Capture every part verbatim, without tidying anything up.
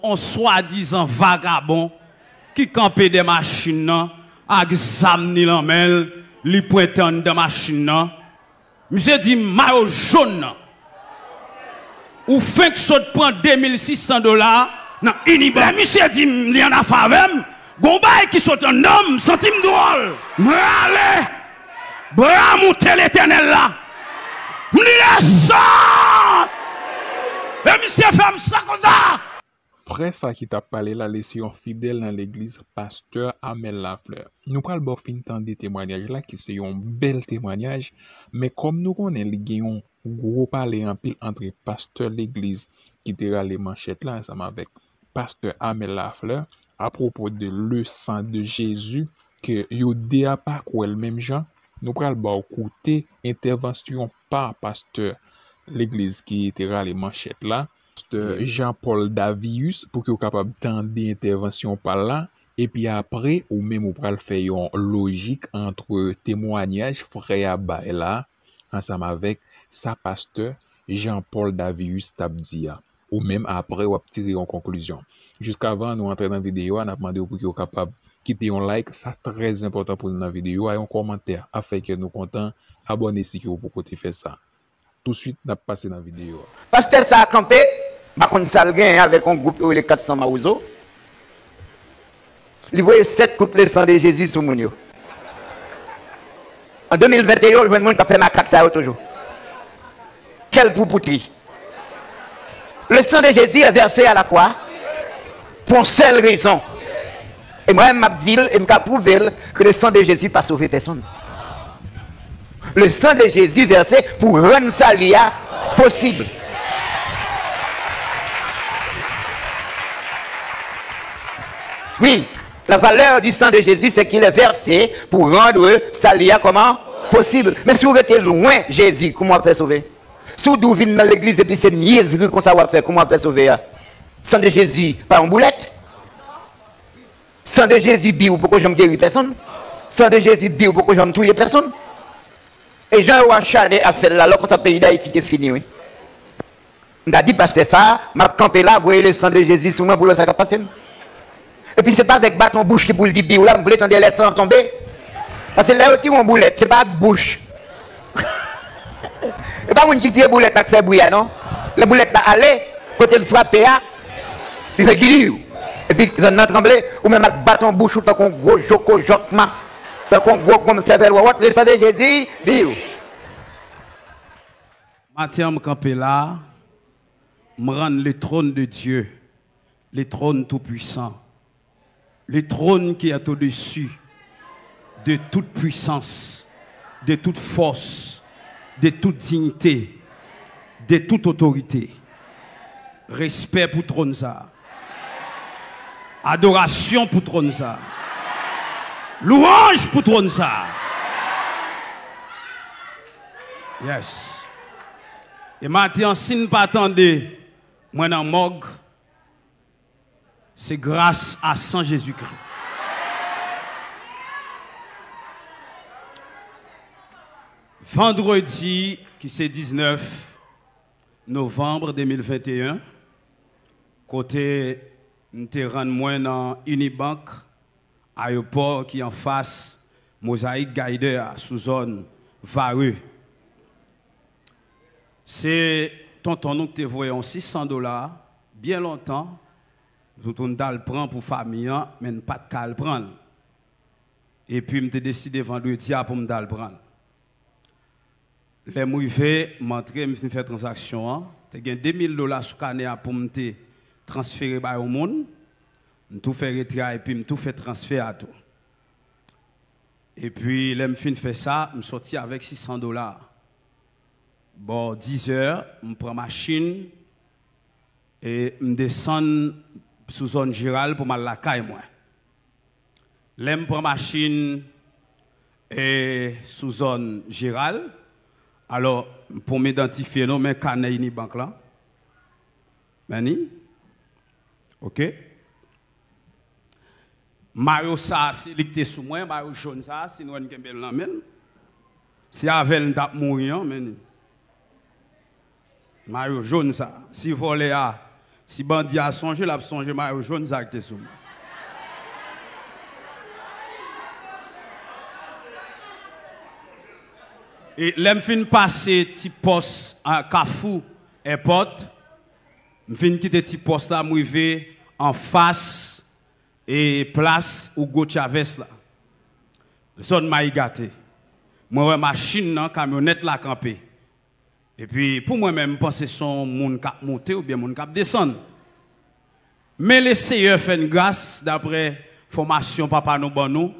Yon swadizan vagabon ki kanpe dè machin nan ak zam ni lan men l, li pwente anndan machin nan. Misye di m mayo jòn nan. Ou fenk sot pran de mil sis san dola nan Unibank. Lè misye di m li ann afè avè m, gon bagay ki sot anndan m, m santi m dwòl. M rale, bra m ou te Letènèl la. M di, "Desann!" E misye fè m sa konsa. Frè sa ki t ap pale la, li se yon fidèl nan legliz Pastè Amel Lafleur. Nou pral ba w fin tande temwayaj la, ki se yon bèl temwayaj, men kòm nou konnen li gen yon gwo pale anpil ant pastè legliz ki te rale manchèt la ansanm avèk Pastè Amel Lafleur apwopo de le sang de Jésus, ke yo de a pa kwè l menm jan. Nou pral ba w koute entèvansyon pa pastè legliz ki te rale manchèt la, Pastè Jean Paul Davius, pou ke w kapab tande entèvansyon pa l la. Epi apre, ou menm ou pral fè yon lojik ant temwayaj frè a bay la, ansanm avèk sa pastè Jean Paul Davius t ap di a. Ou menm apre, w ap tire yon konklizyon. Jiskavan nou antre nan videyo a, n ap mande w pou ke w kapab kite yon like. Sa trè enpòtan pou nou nan videyo a, yon kòmantè ap fè kè nou kontan. Abòne si ke w poko te fè sa. Touswit, n ap pase nan videyo a. Pastè sa a kanpe, m pa konn sa l genyen avèk yon gwoup yo rele kat san Mawozo. Li voye sèt kout le sang de Jésus sou moun yo. An de mil venteyen, w jwenn moun k ap fè makak sa yo toujou. Quelle poupoutri! Le sang de Jésus est versé à la croix pour une seule raison. E mwen, m ap di l, e m ka pwouve l, ke le sang de Jésus pa sove pèsonn. Le sang de Jésus versé pou rann sali a posib. Wi, la valeur du sang de Jésus, c'est qu'il est versé pour rendre sali a kòman? Posib. Men si w rete lwen Jezi, kòman w ap fè sove? Si w di w vin nan legliz epi se nyèzri konsa w ap fè, kòman w ap fè sove a? San de Jezi pa yon boulèt. San de Jezi, bi w poko janm geri pèsonn. San de Jezi, bi w poko janm touye pèsonn. E jan yo acharne ap fè l la, lè konsa peyi Dayiti te fini, wi. M ta di pastè sa a, m ap kanpe la, voye le sang de Jésus sou mwen pou l wè sa k ap pase m. Epi se pa avèk baton bouch li pou l di bi w la, m vle tande lè san an tonbe. Paske lè yo tire yon boulèt, se pa ak bouch. E pa moun ki tire boulèt la k fè bri a, non. Lè boulèt la ale, kote l frape a, li fè gidiw. Epi zòn nan tranble, ou menm ak baton bouch ou tankou yon gwo joko jòkma, tankou yon gwo gonm sèvèl wòwòt, le sang de Jésus, biw. Maten an, m kanpe la, m rann le trône de Dieu, le trône tout-puissant, le trône qui est au-dessus de toute puissance, de toute force, de toute dignité, de toute autorité. Respè pou twòn sa a. Adorasyon pou twòn sa a. Lwanj pou twòn sa a. Yes. E maten an, si n pa tande mwen nan mòg, se gras a san Jezikri. Vandredi, ki se diznèf novanm de mil venteyen, kote m te rann mwen nan Unibank, ayewopò ki anfas Mosaic Guider a, sou zòn Varreux. Se tonton nou ki te voye yon sis san dola, byen lontan, pou, pou n t al pran pou fanmi an, men n pa t ka al pran l. Epi m te deside vandredi a pou m t al pran l. Lè m rive, m antre, m fin fè tranzaksyon an. Te gen de mil dola sou kanè a pou m te transfere bay yon moun. M tou fè retirè a epi m tou fè transfè a tou. Epi lè m fin fè sa, m sòti avèk sis san dola. Bò dizè, m pran machin e m desann sou zòn Jeral pou m al lakay mwen. Lè m pran machin e sou zòn Jeral, alò, pou m idantifye nou, men kanè Unibank lan. Men ni. Oke. Mayo sa a, se li ki te sou mwen, mayo jòn sa a, si nou wè n kenbe l nan men n. Se avè l n t ap mouri an, men ni. Mayo jòn sa a. Si vòlè a Si bandi a sonje, l ap sonje mayo jòn sa ki te sou mwen. E lè m fin pase ti pòs a Kafou Èpòt, m fin kite ti pòs la, m rive anfas e plas Hugo Chavez la. Zòn Mayi Gate. Mwen wè machin nan, kamyonèt la kanpe. Epi, pou mwen menm, m panse se yon moun k ap monte oubyen moun k ap desann. Men Leseyè fè n gras, daprè fòmasyon papa nou ban nou.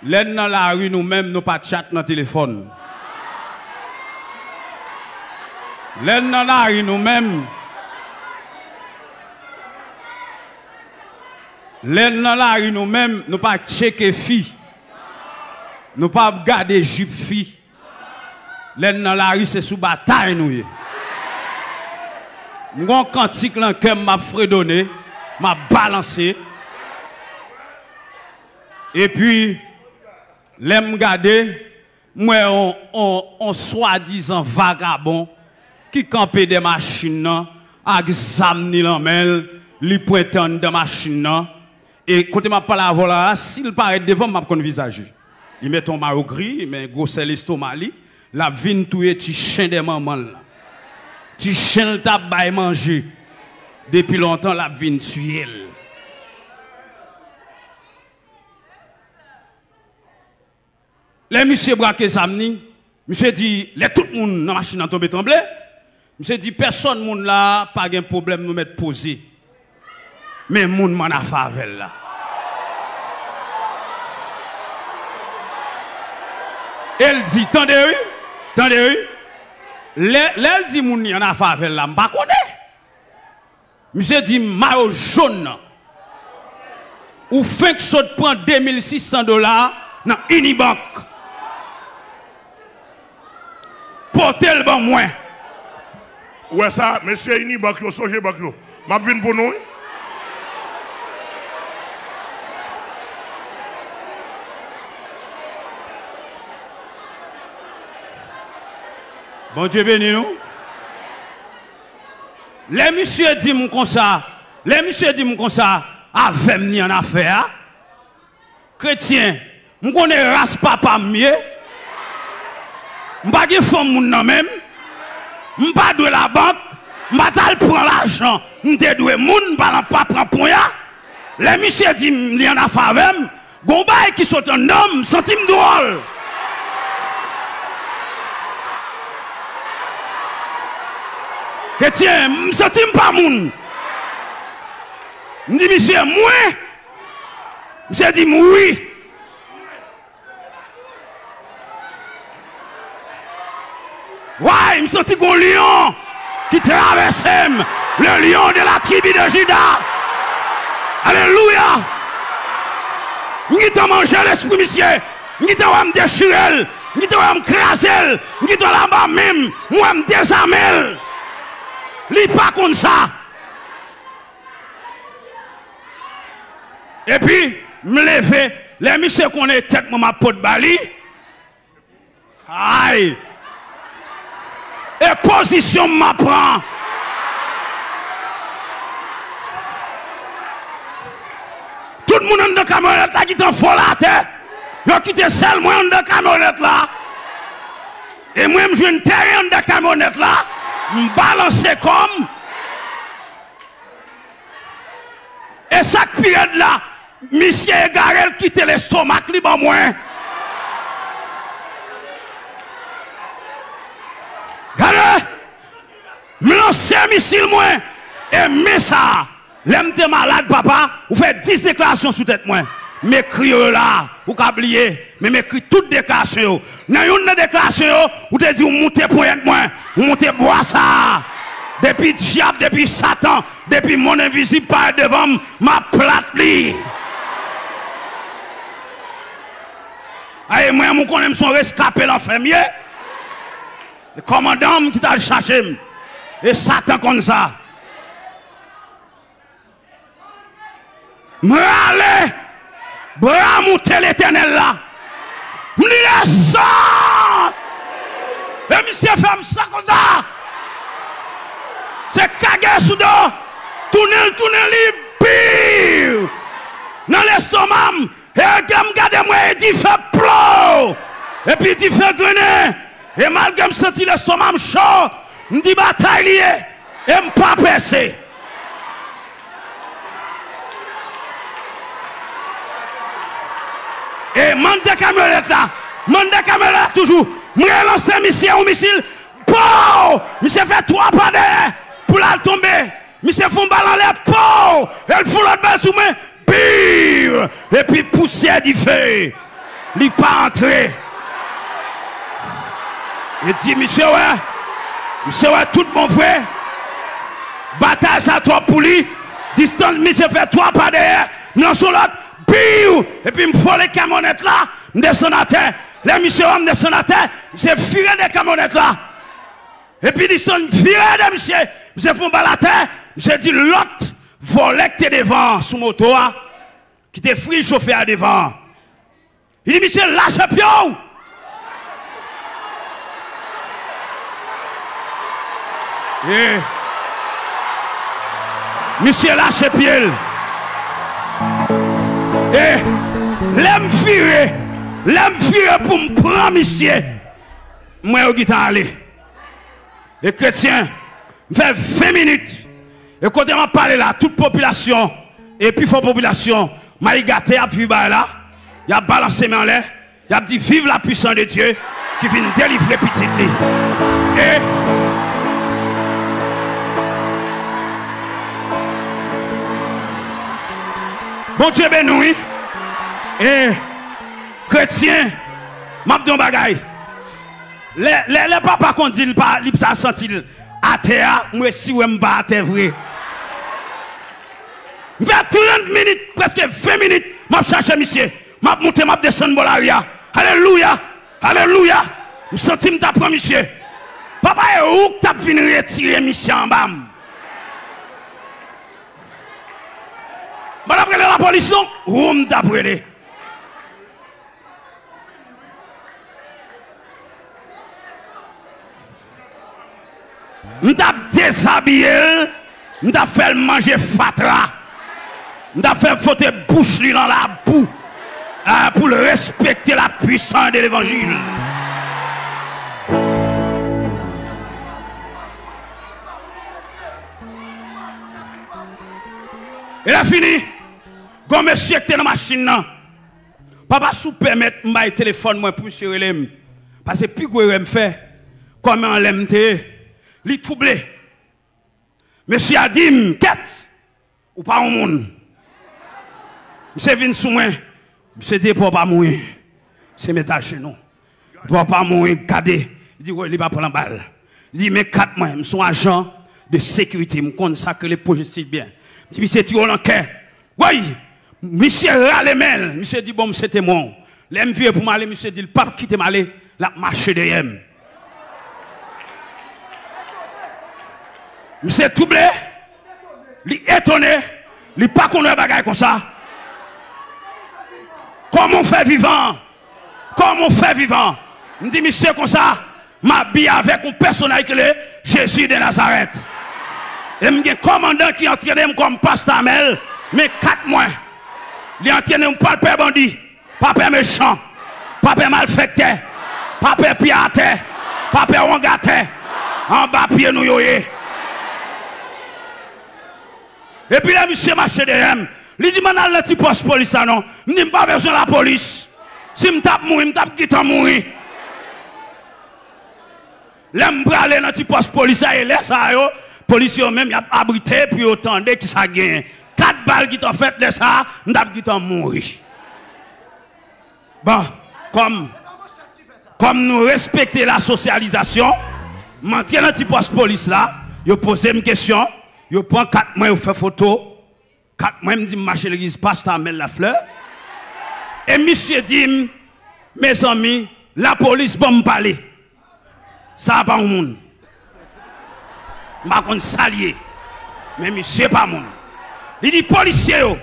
Lè n nan lari nou menm, nou pa tchat nan telefòn. Lè n nan lari nou menm, lè n nan lari nou menm, nou pa tcheke fi. Nou pa ap gade jip fi. Lè n nan lari, se sou batay nou ye. M gon kantik nan kè m, m ap fredone, m ap balanse. Epi, lè m gade, m wè on, on, on swadizan vagabon ki kanpe dè machin nan ak zam ni lan men l, li pwente anndan machin nan. E kote m ap pale avè w la, si l parèt devan m, m ap konn vizaj li. Li mete yon mayo gri, men gwosè lestoma li, l ap vin touye ti chen dè manman l la. Ti chen l t ap bay manje depi lontan, l ap vin tiye l. Lè misye brake zam ni, misye di, lè tout moun nan machin nan tonbe tranble, misye di, pèsòn moun la, pa gen pwoblèm, nou mèt poze. Men moun m annafè avè l la. E l di, tande wi, tande wi. Lè, lè l di moun li annafè avè l la, m pa konnen. Misye di m mayo jòn nan. Ou fenk sot pran de mil sis san dola nan Unibank. Pote l ban mwen. Ou wè sa, mesye Unibank yo, sonje bank yo. M ap vin pou nou, wi. Bondye beni nou. Lè misye di m konsa, lè misye di m konsa, avè m ni annafè a, kretyen, m konnen ras papa m ye, m pa gen fanm moun nan men m, m pa dwe labank, m pa t al pran lajan m te dwe moun, m pa nan pa pran ponya. Lè misye di m li annafè avè m, gon bagay ki sot anndan m, m santi m dwòl. Kretyen, m santi m pa moun. M di misye, mwen? Misye di m wi. Way, m santi gon lyon ki travèse m, le lion de la tribu de Juda. Alelouya! M gentan manje lespri misye, m gentan wè m dechire l, m gentan wè m kraze l, m gentan l anba men m, m wè m dezame l. Li pa konn sa. Epi, m leve, lè misye konnen tèt mwen m ap pot ba li, ay! E pozisyon m ap pran. Tout moun anndan kamyonèt la gentan vole atè. Yo kite sèl mwen anndan kamyonèt la. E mwen, m jwenn teren anndan kamyonèt la. M balanse kò m. E sa k pi rèd la, misye egare, l kite lestomak li ban mwen. Gade! M lanse misil mwen. E men sa, lè m te malad, papa, ou fè dis deklarasyon sou tèt mwen. M ekri yo la, ou ka bliye, men m ekri tout deklarasyon yo. Nan youn nan deklarasyon yo, ou te di ou moute ponyèt mwen, ou moute bwa sa a. Depi dyab, depi Satan, depi monn envizib parèt devan m, m ap plat li. Ay, mwen, ou konnen m se yon reskape lanfè m ye. Se kòmandan m ki t al chache m. E Satan konn sa. M rale bra moute Letènèl la. M di, dezòd! E misye fè m sa konsa. Se kage sou do. Tounen l, tounen li, biw! Nan lestoma m, e lè m gade m wè e dife plow! Epi dife grennen, e malgre m santi lestoma m cho, m di batay li ye, e m pa pèse. E mande kamyonèt la, mande kamyonèt la toujou, m relanse misye yon misil, pow! Misye fè twa pa dèyè pou l al tonbe. Misye fè yon bal anlè, pow! E l fè yon lòt bal sou mwen, biw! Epi pousyè dife, li pa antre. E di, misye wè, misye wè tout bon vre. Batay sa twòp pou li. Distans misye fè twa pa dèyè, m lanse yon lòt, biw! Epi m vole kamyonèt la, m desann atè. Lè misye wè m desann atè, misye vire de kamyonèt la. Epi li sann vire de misye, misye fè yon bal atè, misye di lòt vòlè k te devan an sou moto a, ki te friz chofè a devan an. Li di misye, lache pye w! E misye lache pye l. E lè m vire, lè m vire pou m pran misye, m wè yo gentan ale. E kretyen, m fè ven minit. E kote m ap pale la, tout popilasyon, e pi fò popilasyon, Mayi Gate ap viv bagay la. Y ap balanse men anlè. Y ap di, vive la puissance de Dieu ki vin delivre pitit li. E Bondye beni w, wi. E kretyen, m ap di yon bagay. Lè, lè, lè papa konn di l pa, li pa santi l atè a, m resi wè m pa atè vre. M fè trant minit, prèske ven minit, m ap chache misye. M ap monte, m ap desann bò lari a. Alelouya! Alelouya! M santi m ta pran misye. Papa, e ou k t ap vin retire misye anba m. M pa t ap rele lapolis, non. Ou m t ap rele. M t ap dezabiye l, m t ap fè l manje fatra, m t ap fè l fwote bouch li nan labou, ah, pou l respekte la puissance de levanjil. E lè fini, gon mesye ki te nan machin nan, papa, si w pèmèt, m bay telefòn mwen pou misye rele m. Paske pi gwo erè m fè, kòm anlè m te ye, li twouble. Mesye a di m, kèt, ou pa yon moun. Misye vin sou mwen, misye di, epa w pa mouri. Misye met ajenou. Epa w pa mouri, gade. Li di, woy, li pa pran bal. Li di, men kat mwen, m se yon ajan de sekirite, m konn sa k rele pwojestil byen. M di, misye tire w nan kè. Woy! Misye rale men l, misye di, bon, m se temwen w. Lè m vire pou m ale, misye di l p ap kite m ale, l ap mache dèyè m. Misye twouble, li etone, li pa konn wè bagay konsa. Kòman w fè vivan? Kòman w fè vivan? M di misye konsa, m abiye avèk yon pèsonaj ki rele Jezi de Nazarèt. E m gen kòmandan ki antrene m kòm pastè Amèl, men kat mwen. Li antrene m pa pè bandi, pa pè mechan, pa pè malfektè, pa pè pye atè, pa pè wongatè. Anba pye nou yo ye. Epi lè misye mache dèyè m, li di m ann al nan ti pòs polis la non. M di m pa bezwen lapolis. Si m t ap mouri, m t ap gentan mouri. Lè m prale nan ti pòs polis la, e lè sa a yo, polisye yo menm, y ap abrite pou yo tande kisa k genyen. Kat bal gentan fèt, lè sa a, m t ap gentan mouri. Bon, kòm, kòm nou respekte la sosyalizasyon, m antre nan ti pòs polis la, yo poze m kesyon, yo pran kat mwen, yo fè foto. Kat mwen, m di m mache legliz Pastè Amèl Laflè. E misye di m, mezanmi, lapolis ban m pale. Sa a pa yon moun. M pa konn sa l ye. Men misye pa moun. Li di polisye yo,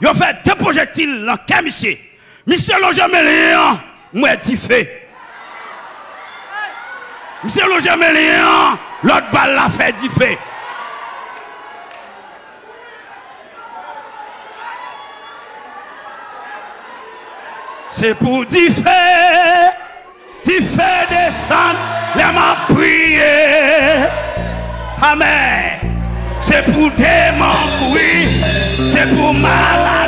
yo fè de pwojektil nan kè misye. Misye lonje men li an, m wè dife. Misye lonje men li an, lòt bal la fè dife. Se pou dife, dife desann lè m ap priye. Amèn. Se pou demon kouri, se pou maladi.